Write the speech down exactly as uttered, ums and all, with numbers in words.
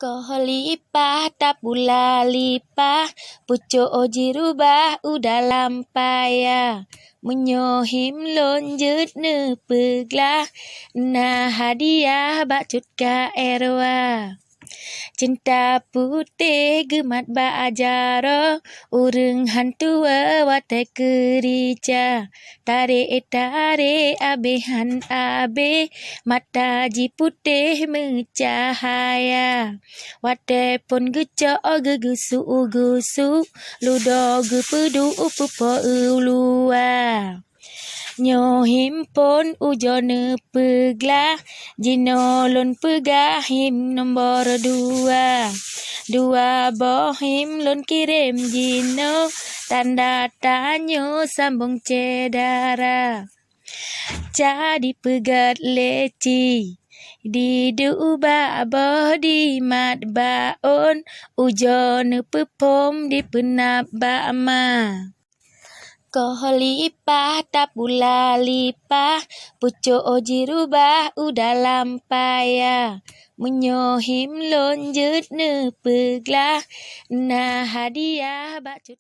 Koh lipah tapula lipah, pucôk jirubah u dalam paya. Meunyoe him lôn jeuet neupeuglah, na hadiah bak Cut Kak Erwa. Cinta putéh geumat bak jaroe, ureuëng han tuwoe watée keurija. Tarek-tarek abéh han abéh, mata jih putéh meucahaya. Watée phon geucok geugusu-gusu, ludo geupeuduek u pupo u luwa. Nyoe him phon ujoe neupeuglah, jinoe lôn peugah him nombor dua. Dua boh him lôn kirém jinoe, tanda tanyoe sambong syedara. Ca dipeugét lé ci, diduek bak boh dimat bak ôn, ujoe neupeuphom dipeunab bak ma. Koh lipah tapula lipah, pucôk jirubah u dalam paya. Meunyoe him lôn jeuet neupeuglah, na hadiah bak Cut